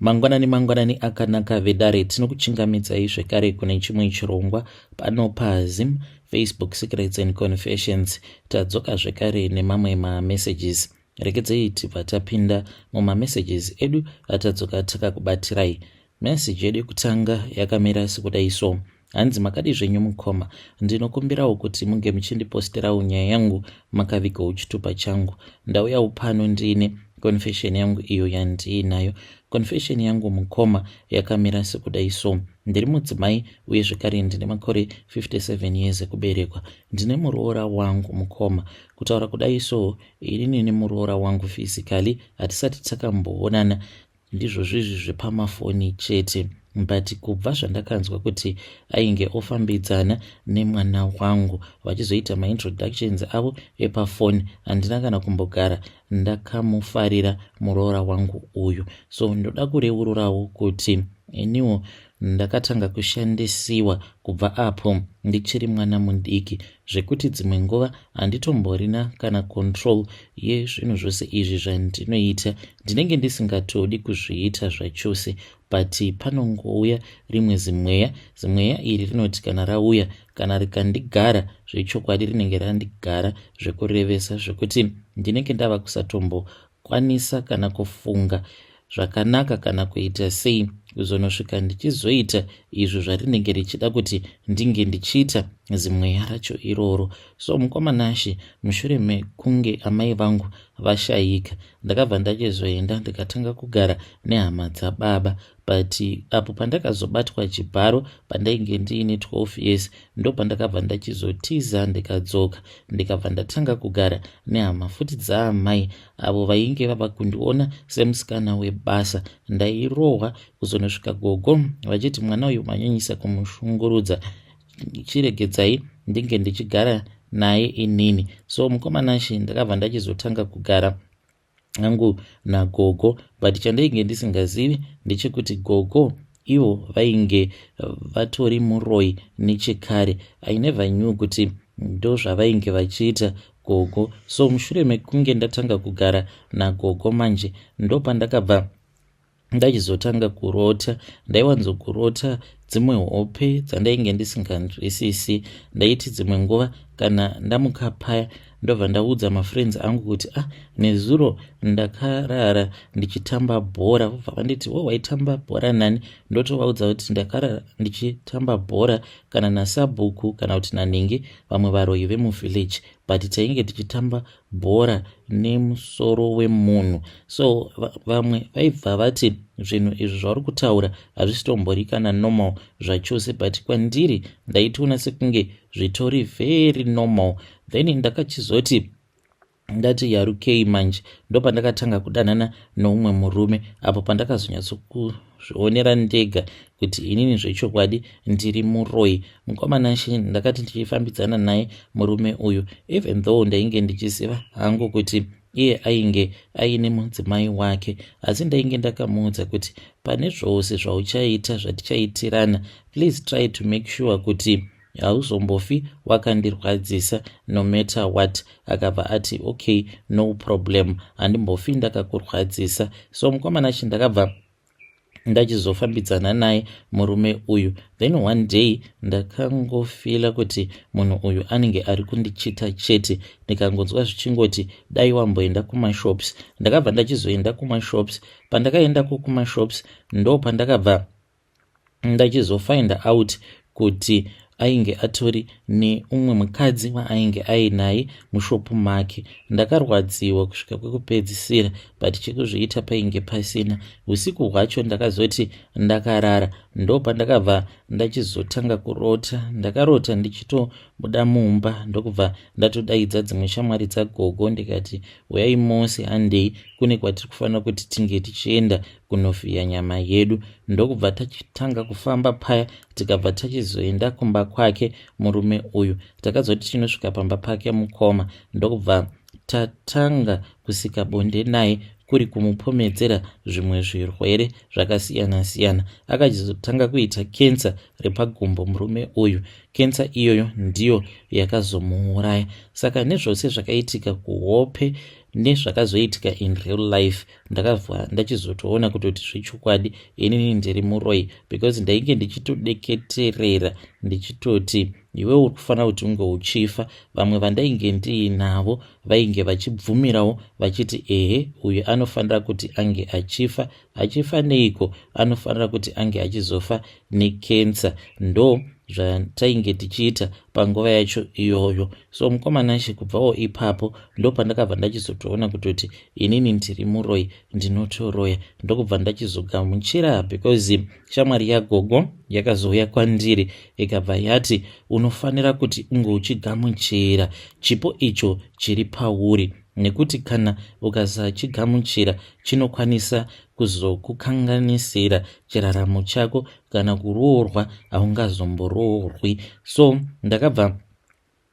Mangwanani mangwanani akanaka vedare, tinokuchingamidzai zvekare kune chimwe chirongwa pano paZim Facebook Secrets and Confessions. Tadzoka zvekare nemamwe mamessages. Regedzei tibva tapinda mumamessages edu atadzoka takakubatirai. Message yedu yekutanga yakamira sekudai so. Hanzi makadi zvenyu mukoma, ndinokumbirawo kuti munge muchindiposterawo nyaya yangu makavigawo chitupa changu. Ndauyawo pano ndiine confession yangu iyo yandiinayo. Confession yangu mukoma yakamira sekudai so. Ndiri mudzimai uye zvekare ndine makore 57 years ekuberekwa. Ndine muroora wangu mukoma. Kutaura kudai so, inini nemuroora wangu physically hatisati takamboonana. Ndizvo zvizvi zvepamafoni chete but kubva zvandakanzwa kuti ainge ofambidzana nemwana wangu vachizoita maintroductions avo epafoni handina kana kumbogara ndakamufarira muroora wangu uyu. So ndoda kureururawo kuti iniwo ndakatanga kushandisiwa kubva apo ndichiri mwana mudiki zvekuti dzimwe nguva handitomborina kana control yezvinhu zvose izvi zvandinoita. Ndinenge ndisingatodi kuzviita zvachose but panongouya rimwe zimweya. Zimweya iri rinoti kana rauya kana rikandigara zvechokwadi rinenge randigara zvekurevesa zvekuti ndinenge ndava kusatombokwanisa kana kufunga zvakanaka kana kuita sei kuzonosvika ndichizoita izvo zvarinenge richida kuti ndinge ndichiita zimweya racho iroro. So mukoma Nashe, mushure mekunge amai vangu vashayika ndakabva ndachizoenda ndikatanga kugara nehama dzababa, but apo pandakazobatwa chibharo pandainge ndiine 12 years ndopandakabva ndachizotiza ndikadzoka ndikabva ndatanga kugara nehama futi dzaamai avo vainge vava kundiona semusikana webasa. Ndairohwa kuzonosvika gogo vachiti mwana uyu manyanyisa kumushungurudza, chiregedzai ndinge ndichigara naye inini. So mukoma Nashe, ndakabva ndachizotanga kugara hangu nagogo, but chandainge ndisingazivi ndechekuti gogo ivo vainge vatori muroyi nechekare. I never knew kuti ndozvavainge vachiita gogo. So mushure mekunge ndatanga kugara nagogo manje ndopandakabva ndachizotanga kurota. Ndaiwanzokurota dzimwe hope dzandainge ndisinganzwisisi. Ndaiti dzimwe nguva kana ndamuka paya ndobva ndaudza mafriends angu kuti ah, nezuro ndakarara ndichitamba bhora. Vobva vanditi, wo, waitamba bhora nani? Ndotovaudza kuti ndakarara ndichitamba bhora kana nasabhuku kana kuti naningi, vamwe varoyi vemuvillage, but tainge tichitamba bhora nemusoro wemunhu. So vamwe vaibva vati zvinhu izvi zvauri kutaura hazvisitombori kana normal zvachose, but kwandiri ndaitoona sekunge zvitori very normal. Then ndakachizoti ndati yarukei manje ndopandakatanga kudanana noumwe murume, apo pandakazonyatsokuzvionera ndega kuti inini zvechokwadi ndiri muroyi. Mukoma Nashe, ndakati ndichifambidzana naye murume uyu, even though ndainge ndichiziva hangu kuti iye ainge aine mudzimai wake, asi ndainge ndakamuudza kuti pane zvose zvauchaita zvatichaitirana, please try to make sure kuti hauzombofi wakandirwadzisa no matter what. Akabva ati okay, no problem, handimbofi ndakakurwadzisa. So mukoma Nashe, ndakabva ndachizofambidzana naye murume uyu. Then one day ndakangofeela kuti munhu uyu anenge ari kundichita chete. Ndikangonzwa zvichingoti dai wamboenda kumashops. Ndakabva ndachizoenda kumashops. Pandakaendako kumashops ndo pandakabva ndachizofind out kuti ainge atori neumwe mukadzi waainge ainaye mushopu make. Ndakarwadziwa kusvika kwekupedzisira, but chekuzviita painge pasina. Usiku hwacho ndakazoti ndakarara ndo pandakabva ndachizotanga kurota. Ndakarota ndichitobuda mumba ndokubva ndatodaidza dzimwe shamwari dzagogo ndikati uyai mose, handei kune kwatiri kufanira kuti tinge tichienda kunovhiya nyama yedu. Ndokubva tachitanga kufamba paya, tikabva tachizoenda kumba kwake murume uyu. Takazoti tichinosvika pamba pake mukoma, ndokubva tatanga kusika bonde naye kuri kumupomedzera zvimwe zvirwere zvakasiyana-siyana. Akachizotanga kuita kensa repagumbo murume uyu. Kensa iyoyo ndiyo yakazomuuraya. Saka nezvose zvakaitika kuhope. Nezvakazoitika in real life, ndakabva ndachizotoona kutoti zvechokwadi inini ndiri muroyi, because ndainge ndichitodeketerera ndichitoti, "Iwe uri kufanira kuti unge uchifa." Vamwe vandainge ndiinavo vainge vachibvumirawo vachiti, "Ehe, uyu anofanira kuti ange achifa." Achifa neiko? Anofanira kuti ange achizofa nekensa. Ndo zvatainge tichiita panguva yacho iyoyo. So mukomana, kubvawo ipapo ndo pandakabva ndachizotoona kutoti inini ndiri muroyi, ndinotoroya. Ndokubva ndachizogamuchira, because shamwari yagogo yakazouya kwandiri ikabva yati, "Unofanira kuti unge uchigamuchira chipo icho chiri pauri, nekuti kana ukasachigamuchira chinokwanisa kuzokukanganisira chiraramo chako. Kana kuroorwa haungazomboroorwi." So ndakabva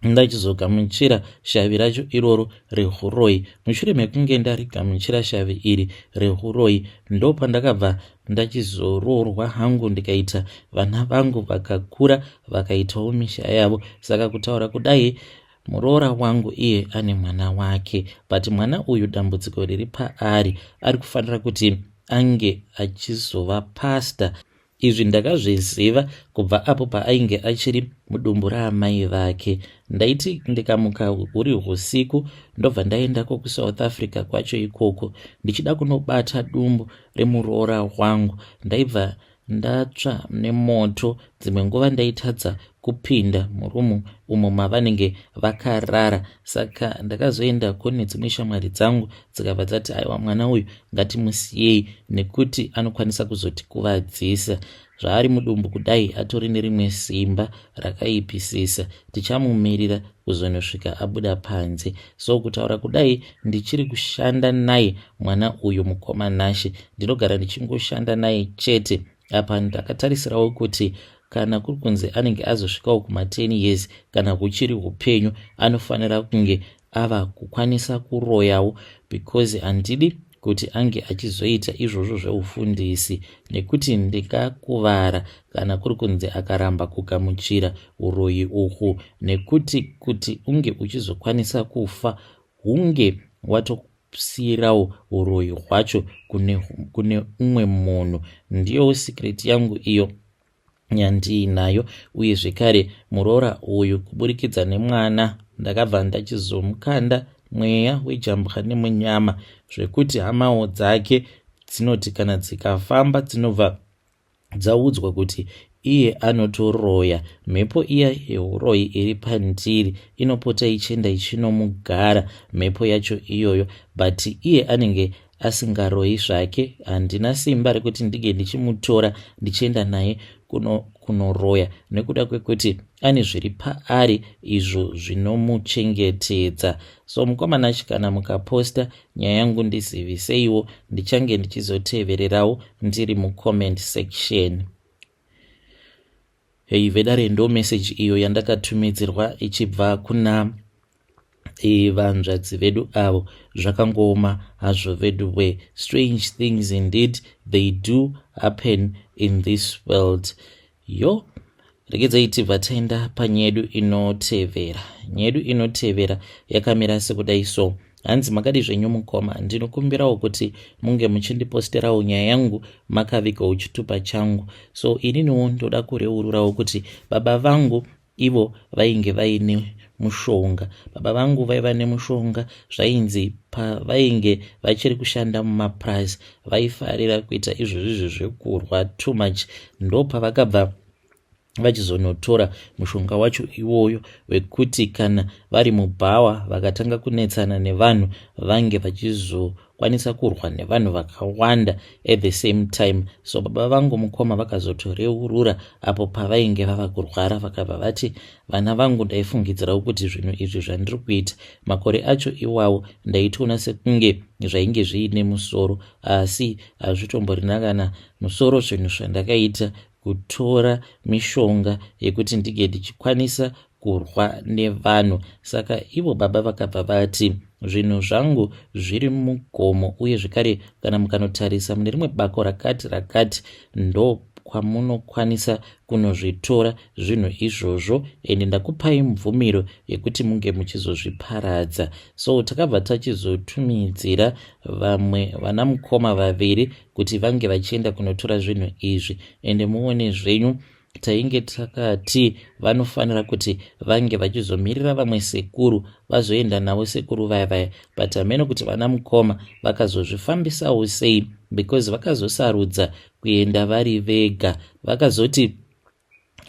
ndachizogamuchira shavi racho iroro rehuroyi. Mushure mekunge ndarigamuchira shavi iri rehuroyi, ndo pandakabva ndachizoroorwa hangu, ndikaita vana vangu, vakakura, vakaitawo misha yavo. Saka kutaura kudai, muroora wangu iye ane mwana wake, but mwana uyu dambudziko riri paari, ari kufanira kuti ange achizova pastor. Izvi ndakazviziva kubva apo paainge achiri mudumbu raamai vake. Ndaiti ndikamuka huri usiku, ndobva ndaendako kuSouth Africa kwacho ikoko ndichida kunobata dumbu remuroora wangu, ndaibva ndatsva nemoto. Dzimwe nguva ndaitadza kupinda murumu umo mavanenge vakarara. Saka ndakazoendako nedzimwe shamwari dzangu, dzikabva dzati, "Aiwa, mwana uyu ngatimusiyei, nekuti anokwanisa kuzotikuvadzisa. Zvaari mudumbu kudai, atori nerimwe simba rakaipisisa. Tichamumirira kuzonosvika abuda panze." So kutaura kudai, ndichiri kushanda naye mwana uyu, mukoma Nashe. Ndinogara ndichingoshanda naye chete. Apa ndakatarisirawo kuti kana kuri kunzi anenge azosvikawo kuma10 years, kana huchiri upenyu, anofanira kunge ava kukwanisa kuroyawo, because handidi kuti ange achizoita izvozvo zveufundisi, nekuti ndingakuvara kana kuri kunzi akaramba kugamuchira uroyi uhwu, nekuti kuti unge uchizokwanisa kufa, hunge watosiyirawo uroyi hwacho kune umwe munhu. Ndiyowo secret yangu iyo yandiinayo. Uye zvekare muroora uyu, kuburikidza nemwana, ndakabva ndachizomukanda mweya wejambwa nemunyama, zvekuti hamawo dzake dzinoti kana dzikafamba, dzinobva dzaudzwa kuti iye anotoroya. Mhepo iya yeuroyi iri pandiri inopota ichienda ichinomugara, mhepo yacho iyoyo, but iye anenge asingaroyi zvake. Handina simba rekuti ndinge ndichimutora ndichienda naye kunoroya, nekuda kwekuti ane zviri paari izvo zvinomuchengetedza. So mukomana, kana mukaposta nyaya yangu, ndiziviseiwo. Ndichange ndichizotevererawo ndiri mucomment section. Hei vedare, ndo message iyo yandakatumidzirwa ichibva kuna vanzvadzi vedu avo. Zvakangooma hazvo vedu we. Strange things indeed, they do happen in this world. Yo, regedzai tibva taenda panyaya yedu inotevera. Nyaya yedu inotevera yakamira sekudai. So hanzi, "Makadi zvenyu mukoma? Ndinokumbirawo kuti munge muchindiposterawo nyaya yangu makavigawo chitupa changu. So ininiwo ndoda kureururawo kuti baba vangu ivo vainge vaine mushonga. Baba vangu vaiva nemushonga. Zvainzi pavainge vachiri kushanda mumapurazi, vaifarira kuita izvozvizvi zvekurwa too much. Ndopavakabva vachizonotora mushonga wacho iwoyo wekuti kana vari mubhawa vakatanga kunetsana nevanhu, vange vachizokwanisa kurwa nevanhu vakawanda at the same time. So baba vangu, mukoma, vakazotoreurura apo pavainge vava kurwara. Vakabva vati, 'Vana vangu, ndaifungidzirawo kuti zvinhu izvi zvandiri kuita makore acho iwawo, ndaitoona sekunge zvainge zviine musoro, asi hazvitomborina kana musoro. Zvinhu zvandakaita, kutora mishonga yekuti ndinge ndichikwanisa kurwa nevanhu.' Saka ivo baba vakabva vati, 'Zvinhu zvangu zviri mugomo, uye zvekare kana mukanotarisa mune rimwe bako rakati rakati, ndo Kwamunokwanisa kunozvitora zvinhu izvozvo, ende ndakupai mvumiro yekuti munge muchizozviparadza. So takabva tachizotumidzira vamwe vana mukoma vaviri kuti vange vachienda kunotora zvinhu izvi. Ende muone zvenyu, tainge takati vanofanira kuti vange vachizomirira vamwe sekuru vazoenda navo, sekuru vaya vaya. But hameno kuti vana mukoma vakazozvifambisawo sei, because vakazosarudza kuenda vari vega. Vakazoti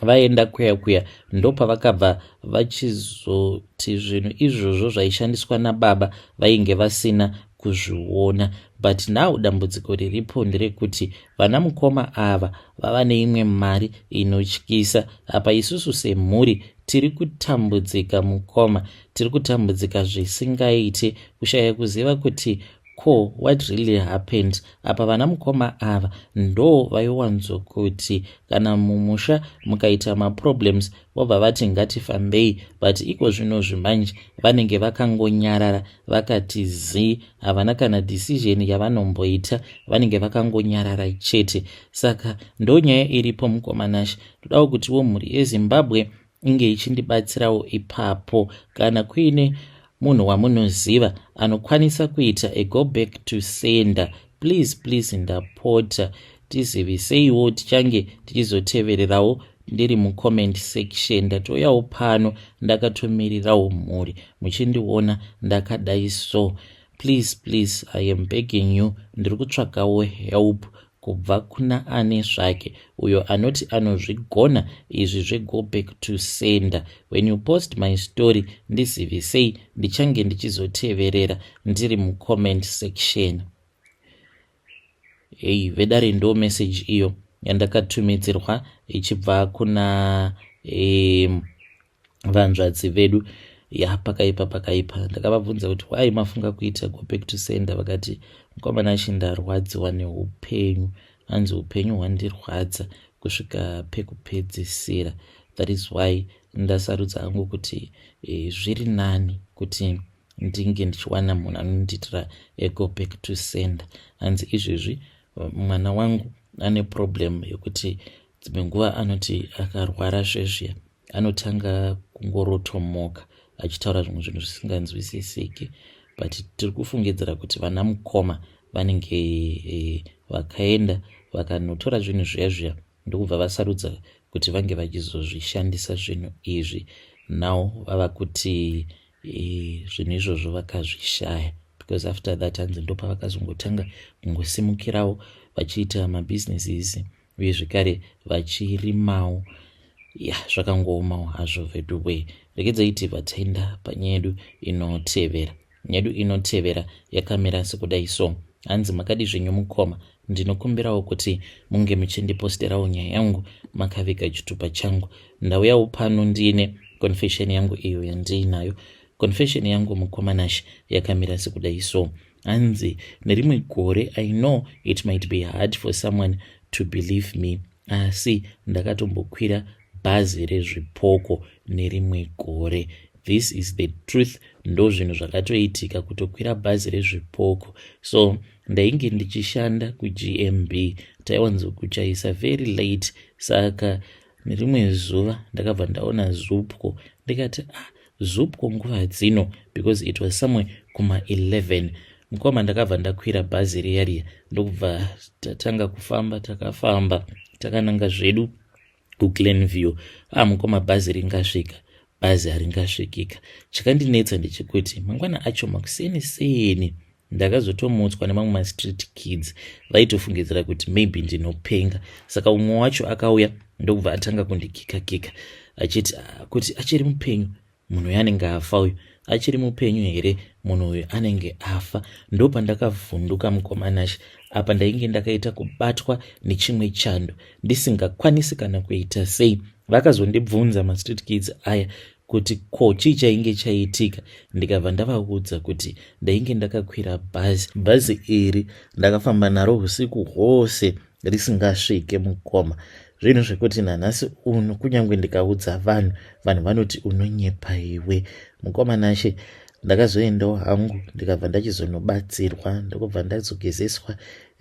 vaenda kuya kuya, ndopavakabva vachizoti zvinhu izvozvo zvaishandiswa nababa vainge vasina kuzviona. But now dambudziko riripo nderekuti vana mukoma ava vava neimwe mari inotyisa. Apa isusu semhuri tiri kutambudzika, mukoma, tiri kutambudzika zvisingaiti, kushaya kuziva kuti ko what really happened. Apa vana mukoma ava ndo vaiwanzokuti kana mumusha mukaita maproblems, vobva vati ngatifambei. But iko zvino zvimanje vanenge vakangonyarara, vakati zii, havana kana decision yavanomboita, vanenge vakangonyarara chete. Saka ndo nyaya iripo, mukoma Nashe. Todawo kutiwo mhuri yeZimbabwe inge ichindibatsirawo ipapo. Kana kuine munhu wamunoziva anokwanisa kuita a go back to sender, please, please, ndapota, tiziviseiwo. Tichange tichizotevererawo ndiri mucomment section. Ndatoyawo pano ndakatomirirawo mhuri muchindiona ndakadai. So please, please, I am begging you, ndiri kutsvakawo help kubva kuna ane zvake uyo anoti anozvigona izvi zvego back to sender. When you post my story, ndizivisei, ndichange ndichizoteverera ndiri mucomment section. Hei vedare, ndo message iyo yandakatumidzirwa ichibva kuna vanzvadzi vedu. Ya, pakaipa, pakaipa. Ndakavabvunza kuti wai mafunga kuita go back to sender, vakati, "Mukomana, chindarwadziwa neupenyu." Hanzi, "Upenyu hwandirwadza kusvika pekupedzisira. That is why ndasarudza hangu kuti zviri nani kuti ndinge ndichiwana munhu anondiitira go back to sender." Hanzi izvezvi mwana wangu ane problem yekuti dzimwe nguva anoti akarwara zvezviya, anotanga kungorotomoka achitaura zvimwe zvinhu zvisinganzwisisiki. But tiri kufungidzira kuti vana mukoma vanenge vakaenda vakanotora zvinhu zviya zviya, ndokubva vasarudza kuti vange vachizozvishandisa zvinhu izvi. Now vava kuti zvinhu izvozvo vakazvishaya, because after that hanzi ndopavakazongotanga kungosimukirawo vachiita mabusinesses, uye zvekare vachirimawo. Ya, zvakangoomawo hazvo veduway. Regedzai tibva taenda panyaya yedu inotevera. Nyaya yedu inotevera yakamira sekudai. So hanzi, "Makadi zvenyu mukoma? Ndinokumbirawo kuti munge muchindiposterawo nyaya yangu makaviga chitupa changu. Ndauyawo pano ndiine confession yangu iyo yandiinayo. Confession yangu, mukoma Nashe, yakamira sekudai." So hanzi, "Nerimwe gore, I know it might be hard for someone to believe me, asi ndakatombokwira bhazi rezvipoko nerimwe gore. This is the truth, ndo zvinhu zvakatoitika, kutokwira bhazi rezvipoko. So ndainge ndichishanda kuGMB, taiwanzokuchaisa very late. Saka nerimwe zuva ndakabva ndaona Zupco, ndikati, 'Ah, Zupco nguva dzino,' because it was somewhere kuma11. Mukoma, ndakabva ndakwira bhazi riya riya, ndokubva tatanga kufamba. Takafamba takananga zvedu kuGlenview. Ah, mukoma, bhazi ringasvika? Bhazi haringasvikika. Chakandinetsa ndechekuti mangwana acho makuseni seni ndakazotomutswa nemamwe mastreet kids. Vaitofungidzira kuti maybe ndinopenga. Saka umwe wacho akauya, ndokubva atanga kundikika kika achiti, ah, kuti achiri mupenyu munhu uyu? Anenge afa uyu. Achiri mupenyu here munhu uyu? Anenge afa." Ndopandakavhunduka, mukoma Nashe. Apa ndainge ndakaita kubatwa nechimwe chando, ndisingakwanisi kana kuita sei. Vakazondibvunza mastreet kids aya kuti ko chii chainge chaitika, ndikabva ndavaudza kuti ndainge ndakakwira bhazi. Bhazi iri ndakafamba naro usiku hwose risingasvike. Mukoma, zvinhu zvekuti nanhasi uno kunyange ndikaudza vanhu, vanhu vanoti unonyepa iwe. Mukoma Nashe, ndakazoendawo hangu, ndikabva ndachizonobatsirwa, ndokubva ndazogezeswa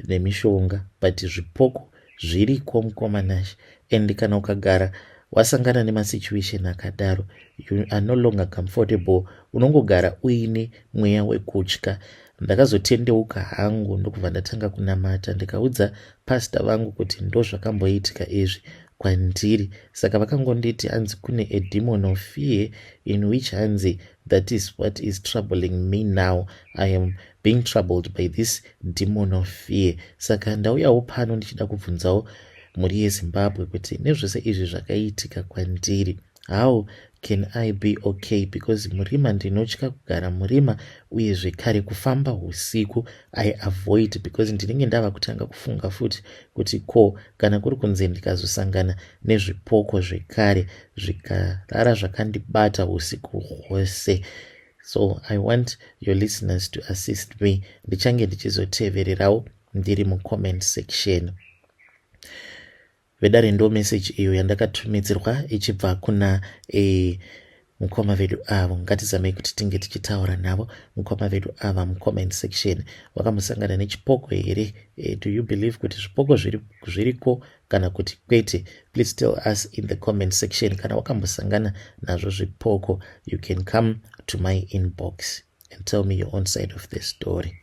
nemishonga, but zvipoko Zviriko, mukoma Nashe, and kana ukagara wasangana nemasituation akadaro, you are no longer comfortable, unongogara uine mweya wekutya. Ndakazotendeuka hangu, ndokubva ndatanga kunamata, ndikaudza pastor vangu kuti ndo zvakamboitika izvi kwandiri. Saka vakangonditi hanzi kune a demon of fear, in which hanzi that is what is troubling me now. I am being troubled by this demon of fear. Saka ndauyawo pano ndichida kubvunzawo mhuri yeZimbabwe kuti nezvose izvi zvakaitika kwandiri, how can I be okay? Because murima, ndinotya kugara murima, uye zvekare kufamba usiku I avoid, because ndinenge ndava kutanga kufunga futi kuti ko kana kuri kunze ndikazosangana nezvipoko zvekare, zvikarara zvakandibata usiku hwose. So I want your listeners to assist me. Ndichange ndichizotevererawo ndiri mucomment section. Vedare, ndo message iyo yandakatumidzirwa ichibva kuna mukoma vedu avo. Ngatizamei kuti tinge tichitaura navo mukoma vedu ava mucomment section. Wakambosangana nechipoko here? Do you believe kuti zvipoko zviriko kana kuti kwete? Please tell us in the comment section. Kana wakambosangana nazvo zvipoko, you can come to my inbox and tell me your own side of the story.